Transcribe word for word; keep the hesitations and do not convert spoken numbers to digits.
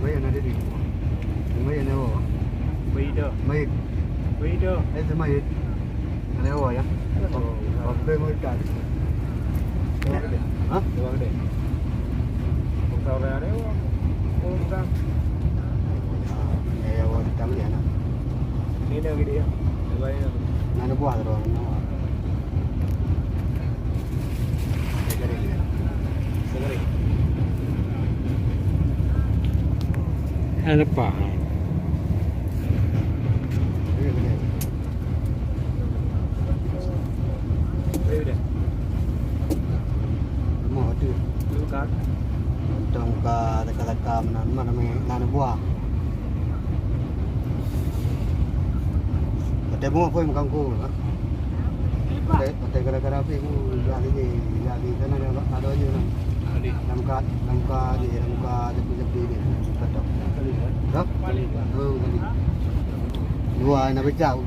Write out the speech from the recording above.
Mayit na diri. Mayit na wo. Mayit dah. Mayit. Mayit dah. Eh, mayit. Ada wo ya. Oh, apa mayit kan? Hah? Dua gede. Bukan orang ada wo. Oh, bukan. Ya, ya, wo kita beli anak. Ini dah gede ya. Dah bayar. Nggak ada buah tu. Hana leupah. Rumoh tu. Untung ka teuka-teuka meunan, meunan, meunan buah. Watèe bungoh phôn meukangkong, ha? Watèe, watèe gara-gara pih, uh, jak lé, jak lé, kana ada, ada aja nah. Lam ka, lam ka je, lam ka, jepi-jepi je, lam ka tok. Dah? Oh, kali. Dua, nak pecah.